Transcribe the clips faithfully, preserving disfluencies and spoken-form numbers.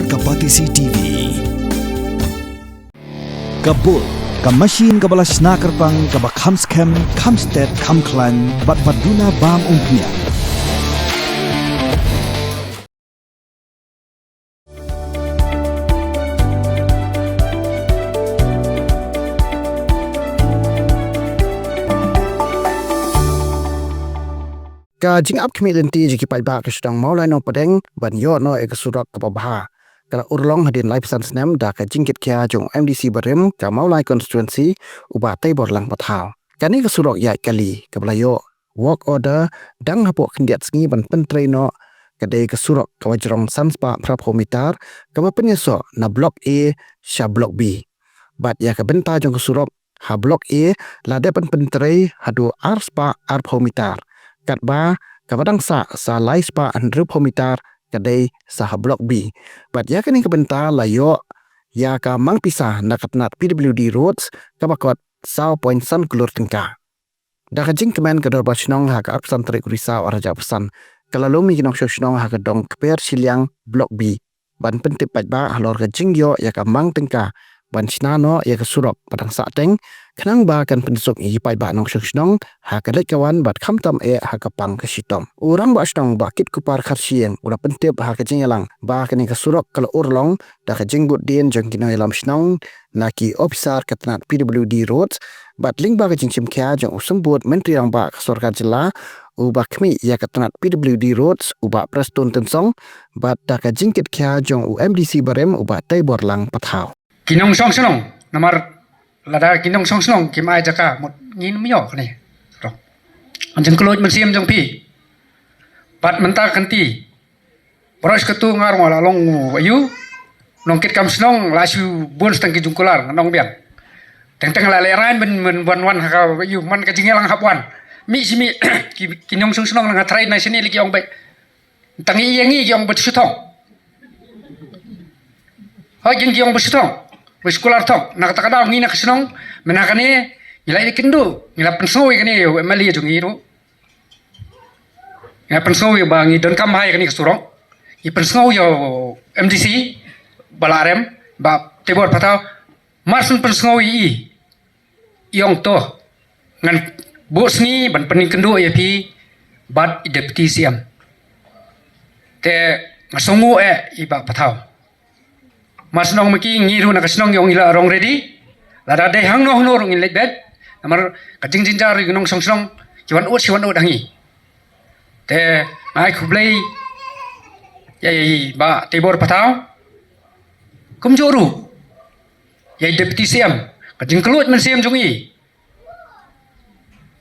Ka Batesi T V. Ka Bull, ka machine kaba la shna kyrpang, kaba kham skhem, kham stet, kham khlaiñ, bad ba duna bam umphniang. Ka jingap khmih lynti jong ki paidbah ka shnong Mawlai Nongpdeng ban ïoh noh ïa ka surok kaba bha ka la urlong hadien laiphew san snem da ka jingkitkhia jong u M D C barim ka Mawlai constituency, u Bah Teibor Lang Pathaw. Kane ka surok ïaid kali kaba la ïoh work order dang hapoh khyndiat sngi ban pyntrei noh, ka dei ka surok kaba jrong san spah phra phew mitar, kaba pynïasoh na Block A sha Block B. Bad ïa ka bynta jong ka surok ha Block A la dep ban pyntrei haduh ar spah ar phew mitar, katba kaba dang sah sa lai spah hynriew phew mitar ka dei sa ha Block B. Bad ïa kane ka bynta la ïoh ïa ka mang pisa na ka tnat P W D Roads kaba kot saw point san klur tyngka. Da ka jingkmen ka Dorbar Shnong ha ka arphew san tarik u Risaw arhajar arphew san, ka la lum ïa ki nongshong shnong ha ka dong kper shiliang Block B ban pyntip paidbah halor ka jingïoh ïa ka mang tyngka ban shna noh ïa ka surok ba dang sah teng, khnang ba kan pynsuk ïa ki paidbah nongshong shnong ha ka leit ka wan bad khamtam eh ha ka pang ka shitom. U Rangbah Shnong Bah Kitkupar Kharshiing u la pyntip ha ka jingïalang ba kane ka surok ka la urlong da ka jingbud dien jong ki nongïalam shnong na ki ophisar ka tnat P W D Roads, bad lyngba ka jingshim khia jong u Symbud Myntri Rangbah ka Sorkar Jylla, u ba khmih ïa ka tnat P W D Roads, u Bah Prestone Tynsong, bad da ka jingkitkhia jong u M D C barim, u Bah Teibor Lang Pathaw. Ki nongshong shnong, namar lada ki nongshong shnong kim ai jaka mut ngin ym ïoh kane. Jingkhlaiñ mynsiem jong phi. Bad mynta kynti, baroh shi katta nga ruh nga la long u ïu nongkitkam shnong, la shu bun shtang ki jingkular, nga ong biang. Teng teng la lehraiñ ban, ban, ban wan ha ka ïu, man ka jingïalang hap wan. Mih shi mih ki, ki nongshong shnong nga tharai na shane la ki ong beit. Tang ïa ngi ki ong beit shu thong. Hooid, ïa ngi ki ong beit shu thong, beit shu kular thong. Na kata ka daw ngi na ka shnong, mynta kane ngi la ïakynduh, ngi la pynsngew ïa kane u M L A jong ngi ruh. Ngi la pynsngew ïa ba ngi donkam bha ïa kane ka surok. Ngi pynsngew ïa u M D C ba la rem, Bah Teibor Pathaw. Mar shen pynsngew ïa i, i ong to ngan buh sngi ban pynïakynduh ïa phi bad i Deputy C M. Te nga sngewnguh eh i Bah Pathaw. Mar shen ong ma ki, ngi ruh na ka shnong ngi ong ngi la rong ready. Lada dei hangno hangno ruh ngin leit beit. Namar ka jingjynjar ïa ki nongshong shnong ki wan ud shi wan ud ha ngi. Te nga ai khublei ïa i Bah Teibor Pathaw. Kumjuh ruh ïa i Deputy C M, ka jingkhlaiñ mynsiem jong i.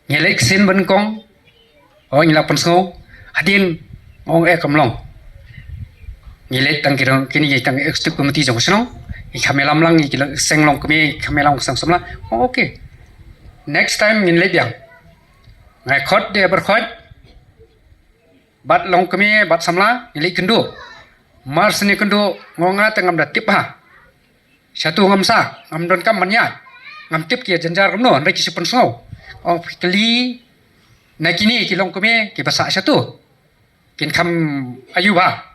Ngi leit ksien banyngkong, oh, ngi la pynsngew, hadien nga ong eh kam long. Ngi leit tang ki rong, kine ki tang executive committee jong ka shnong, ngi kham ïalam lang ïa ki seng longkmie, ngi kham ïalam ka seng samla. Oh, okay. Next time ngin leit biang. Nga ïakhot da i Bah Khoit bad longkmie bad samla, ngi leit kynduh. Mar shen ïakynduh, nga ong nga te ngam da tip bha. Shatu ngam sah, ngam donkam ban ïaid. Ngam tip ki ïa jynjar kumno, hynrei ki shu pynsngew. Ong phi kylli na kine ki longkmie kiba sah shatu, kin kham ïohi bha,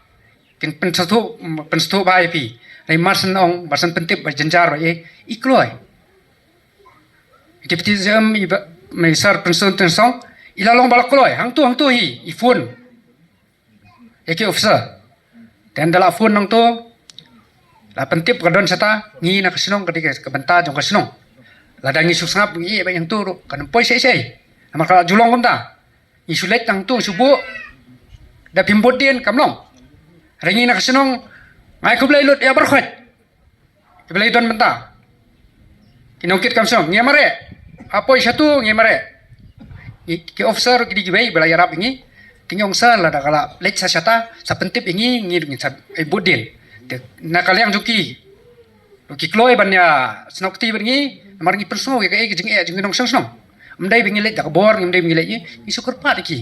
kin pynsngewthuh, pynsngewthuh bha ïa phi. Hynrei mar shen ong, mar shen pyntip ba jynjar ba i, i kloi. Deputy C M i Bah, i Sir Prestone Tynsong, i la long ba la kloi, hangto hangto hi i phone ïa ki officer. Te ynda la phone nangto, la pyntip ka don shata, ngi na ka shnong ka dei ka bynta jong ka shnong. Lada ngi shu sngap ngi ïeh beit hangto ruh kan ym poi shei shei. Namar ka la ju long kumta. Ngi shu leit hangto shu buh, da phim bud dien kam long. Hynrei ngi na ka shnong, nga ai khublei lut ïa Bah Khoit. Kiba la ïadon bynta. Ki nongkitkam shnong, ngi mareh. Ha poi shatu ngi mareh. Ngi, ki officer ki dei kiwei ba la ïarap ïa ngi. Te ngi ong sir lada ka la leit sa shata, sa pyntip ïa ngi, ngi, ngin sa ai bud dien. Te na ka liang jong ki, ki kloi ban ïa snoh kti bad ngi, namar ngi pynsngew ïa kaei ka jingeh jong ki nongshong shnong. Ym dei ba ngi leit da ka bor, ym dei ba ngi leit, ngi shu kyrpad ïa ki.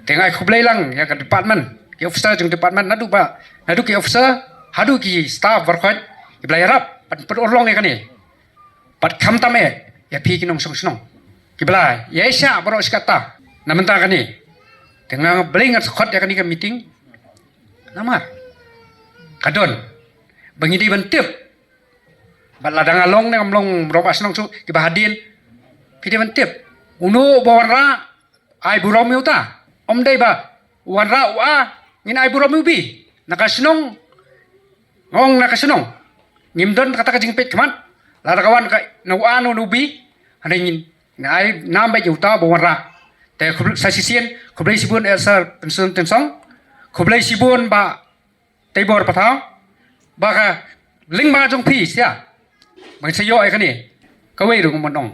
Te nga ai khublei lang ïa ka department, ki officer jong department, naduh ba, naduh ki officer haduh ki staff baroh khoit kiba la ïarap ban pynurlong ïa kane. Bad khamtam eh ïa phi ki nongshong shnong kiba la ïaishah baroh shi katta na bynta kane. Te nga, Blei nga sa khot ïa kane ka meeting. Namar ka don ba ngi dei ban tip. Bad lada nga long ne ngam long rangbah shnong shuh, kiba hadien, phi dei ban tip. Uno ba wanrah, ai burom ïa uta. Ym dei ba wanrah u A, ngin ai burom ïa u B. Na ka shnong, nga ong na ka shnong, ngim don kata ka jingpeit khmat. Lada ka wan ka na u A ne u B, hynrei ngin ai nam beit ïa uta ba wanrah. Te khublei, sa shisien, khublei shibun, eh, Sir Prestone Tynsong. Khublei shibun, Bah Teibor Pathaw, ba ka lyngba jong phi sha, ba ngin sa ïoh ïa kane. Kawei ruh nga mon ong,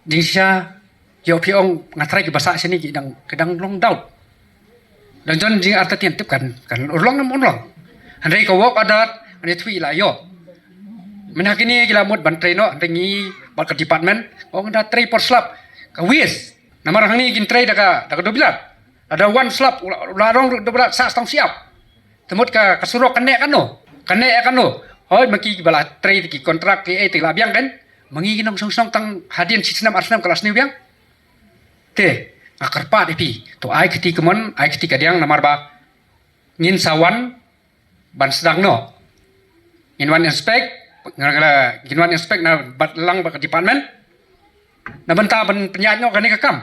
jingshisha, ïoh phi ong nga trai kiba sah shane ki dang, ki dang long doubt. Dang jon jingartatien tip kan, kan urlong ne ym urlong. Hynrei ka work order, hynrei twi la ïoh. Mynta kine ki la mut ban trai noh, hynrei ngi bad ka department, ong da trai por slap, ka wis. Namar hangne kin trai da ka, da ka dobilat. Lada wan slap, u la, u la rong ruh dobilat, sah stang siap. Te mut ka, ka surok ka neh kano. Ka neh kano. Hoi, ma ki ba la trei te ki kontrak ki ei te la biang kan. Ma ngi ki nongshong shnong tang hadien shi snem ar snem ka la sniew biang. Te, nga kyrpad ïa phi. To ai kti kamon, ai kti kadiang namar ba ngin sa wan ban sdang noh. Ngin wan inspect, nga, nga, ngin wan inspect na bad lang bad ka department. Na bynta ban pynïaid noh kane ka kam.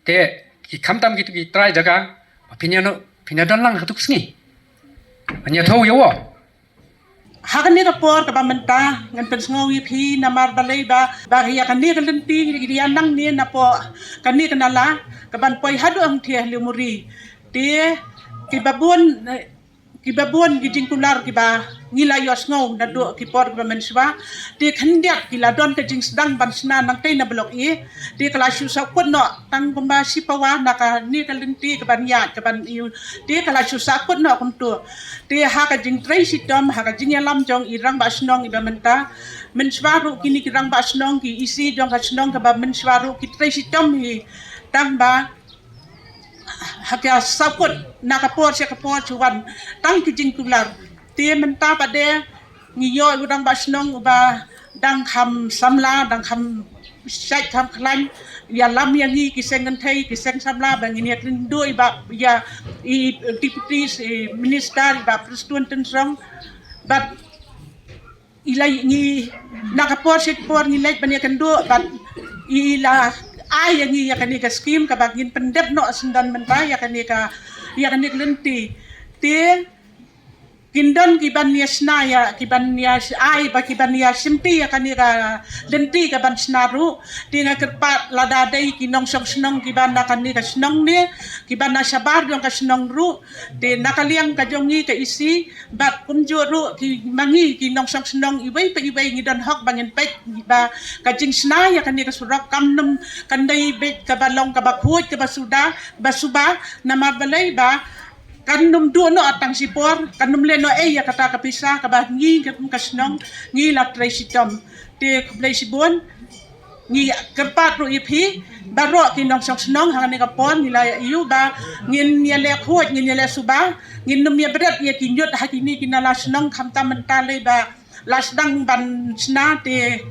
Te, ki khamtam kitu ki trai jaka, ba phin ïa no, phin ïa don lang ha tu ka sngi. Phin ïa thaw ïa wo. Ha kane ka por kaba mynta, ngan pynsngew ïa phi namar balei ba, ba ïa kane ka lynti, ïa nang ne na po, kane ka nala, kaban poi haduh hangthie ha Liumuri. Te, kiba bun, eh, kiba bun ki jingkular kiba ngi la ïohsngew naduh ki por kiba mynshuwa. Te khyndiat ki la don ka jingsdang ban shna nangtei na Block A. Te ka la shu sahkut noh tang kumba shi pawa na kane ka lynti kaban ïaid kaban ïoh. Te ka la shu sahkut noh kumto. Te ha ka jingtrei shitom, ha ka jingïalam jong i rangbah shnong iba mynta. Mynshuwa ruh kine ki rangbah shnong, ki E C jong ka shnong kaba mynshuwa ruh ki trei shitom hi tang ba ha ka sahkut na ka por sha ka por shu wan tang ki jingkular. Te mynta pat de ngi ïoh u rangbah shnong uba dang kham samla, dang kham shait kham khlaiñ, ïalam ïa ngi ki seng kynthei, ki seng samla ba ngin ïa kynduh ïa ba ïa i Deputy, i Minister, i Bah Prestone Tynsong. Bad i la ngi, na ka por sha ka por ngi leit ban ïa kynduh, bad i la ai ïa ngi ïa kane ka skim kaba ngin pyndep noh syndon mynta ïa kane ka, ïa kane ka lynti. Te kin don kiban ïa shna ïa, kiban ïa ai ba kiban ïa shimti ïa kane ka lynti kaban shna ruh. Te nga kyrpad lada dei ki nongshong shnong kiban na kane ka shnong ne, kiban na shabar jong ka shnong ruh. Te na ka liang ka jong ngi ka E C, bad kumjuh ruh ki ma ngi ki nongshong shnong iwei pa iwei ngi don hok ba ngin peit ba ka jingshna ïa kane ka surok kam nym kan dei beit kaba long kaba khuid kaba suda, ba suba, namar balei ba kan nym duh noh tang shipor, kan nym leh noh ei ïa kata ka pisa kaba ngi ka, ka shnong ngi la trei shitom. Te khublei shibun. Ngi kyrpad ruh ïa phi baroh ki nongshong shnong ha kane ka por ngi la ïa ïoh ba ngin ïa leh khuid, ngin ïa leh suba, ngin nym ïa bret ïa ki ñiut ha kine ki nala shnong khamtam mynta lei ba la sdang ban shna te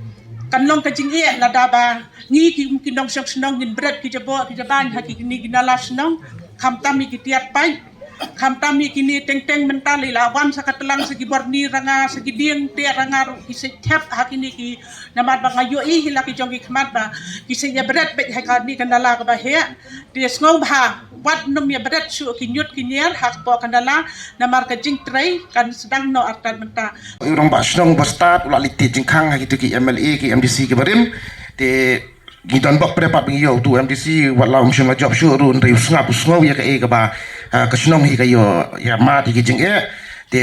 kan long ka jingeh lada ba ngi ki, ki nongshong shnong ngin bret ki jaboh ki jaban ha kine ki nala shnong khamtam ïa ki tiat paip. Khamtam ïa kine teng teng mynta lei la wan sa ka tlang sa ki borni ranga sa ki dieng te ranga ruh ki sa thep ha kine ki namar ba nga ïohi hi la ki jong ki khmat ba ki sa ïa bret beit ha kane ka nala kaba heh. Te sngewbha wat nym ïa bret shuh ki ñiut ki ñier ha ka por ka nala namar ka jingtrei kan sdang noh artat mynta. U rangbah shnong ba stad u la leit thied jingkhang ha kitu ki M L A ki M D C ki barim. Te ngi don bok pre pat ba ngi ïoh utu M D C wat la um shym la jop shuh ruh hynrei u sngap u sngew ïa kaei kaba, ah, ka shnong hi ka ïoh ïa mad ïa ki jingeh. Te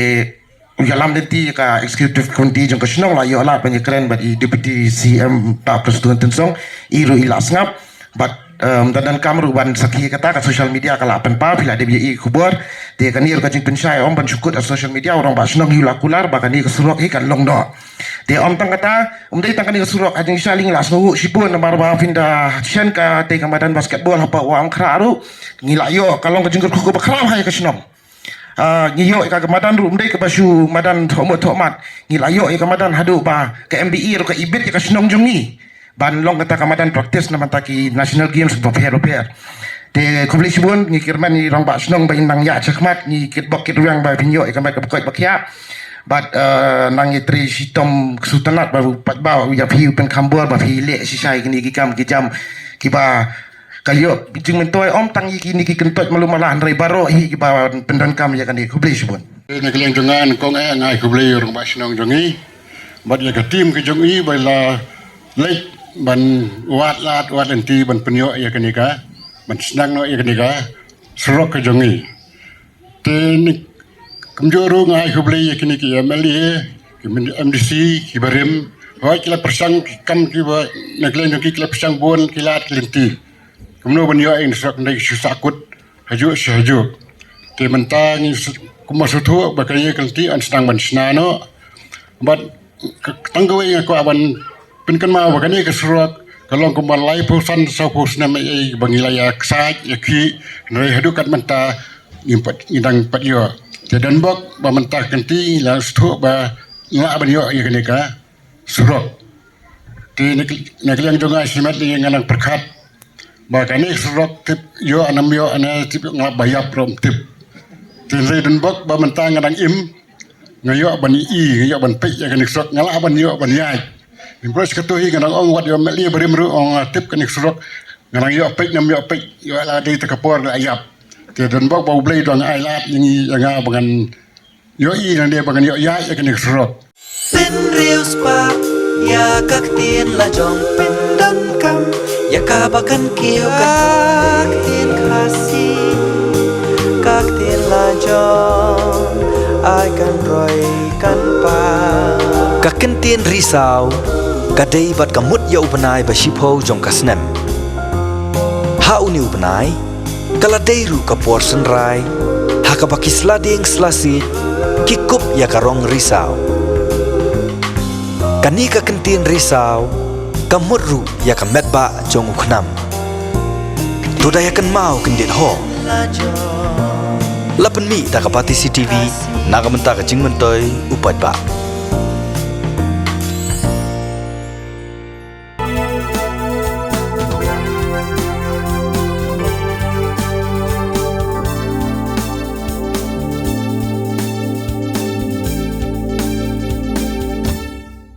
u ïalam lynti ïa ka executive committee jong ka shnong la ïoh lad ban ïakren bad i Deputy C M Bah Prestone Tynsong i ruh i la sngap. Bad, em, da donkam ruh ban sakhi ïa kata ka social media ka la pynpaw phi la dep ïohi khubor. Te kane ruh ka jingpynshai ym ban shu kut ha social media u rangbah shnong hi u la kular ba kane ka surok hi kan long noh. Te ym tang kata, ym dei tang kane ka surok, ha jingshisha lei ngi la sngew shibun namar ba phin da shen katei ka madan basketball hapoh Wah Umkhrah ruh, ngi la ïoh ka long ka jingkyrkhu kaba khraw ha ïa ka shnong. Ah, ngi ïoh ïa ka madan ruh ym dei kaba shu madan thoh mut thoh mat. Ngi la ïoh ïa ka madan haduh ba ka M B E ruh ka ibit ïa ka shnong jong ngi ban long kata ka madan practice na bynta ki National Games bapher bapher. Te khublei shibun, ngi kyrmen ïa i rangbah shnong ba in nang ïaid shakhmat, ngi kitbok kitrwiang ba phin ïoh ïa ka met kaba koit ba khiah. Bad, eh, nang ïatrei shitom ksutanat ba u paidbah u ïa phi u pynkham bor ba phi leh shisha ïa kine ki kam ki jam kiba ka ïoh jingmyntoi, ym tang ïa kine ki kyntoit malu mala hynrei baroh hi kiba pyndonkam ïa kane. Khublei shibun. Na ka liang jong nga, nyngkong eh nga ai khublei ïa u rangbah shnong jong ngi bad ïa ka team ka jong i ba la leit ban wad lad wad lynti ban pynïoh ïa kane ka, ban sdang noh ïa kane ka surok ka jong i. Te ni kumjuh ruh nga ai khublei ïa kine ki M L A, ki M D C, ki barim. Hooid ki la pyrshang ki kam kiba na ka liang jong ki, ki la pyrshang bun ki lad ki lynti kumno ban ïoh ïa kane ka surok, hynrei ki shu sahkut hajuh sha hajuh. Te mynta ngi s-, kumba sngewthuh ba kane ka lynti yn sdang ban shna noh. Bad ka, tang kawei nga kwah ban pynkynmaw ba kane ka surok ka long kumba laiphew san sawphew snem ei ei ba ngi la ïa ksaid ïa ki, hynrei haduh kat mynta ngim pat, ngi dang pat ïoh. Te donbok ba mynta ka lynti ngi la sngewthuh ba ngi lah ban ïoh ïa kane ka surok. Te na ka, na ka liang jong nga shimet lei nga nang pyrkhat ba kane ka surok tip ïoh ne ym ïoh, ne tip ïoh, nga lah ba ïap ruh ym tip. Te hynrei donbok ba mynta nga dang im, nga ïoh ban i, nga ïoh ban peit ïa kane ka surok, nga lah ban ïoh ban ïaid. Hynrei sa katto hi nga dang ong wat ïa u M L A barim ruh, ong nga tip kane ka surok, nga dang ïoh peit ne ym ïoh peit, ïoh la dei te ka por la ïap. Te donbok ba U Blei u dang ai lad ïa ngi, ïa nga ba ngan ïohi nangne ba ngan ïoh ïaid ïa kane ka surok. Pynriewspah ïa ka ktien la jong, pyndonkam ïa kaba kan kiew, ka ktien Khasi, ka ktien la jong, ai kan roi kan pang. Ka kyntien Risaw ka dei bad ka mut ïa u bnai ba shiphew jong ka snem. Ha une u bnai ka la dei ruh ka por synrai ha kaba ki sla dieng sla siej ki kup ïa ka rong risaw. Kane ka kyntien Risaw ka mut ruh ïa ka metbah jong u khnam. To da ïa kynmaw kyndit ho. La pynmih da ka Batesi TV na ka bynta ka jingmyntoi u paidbah.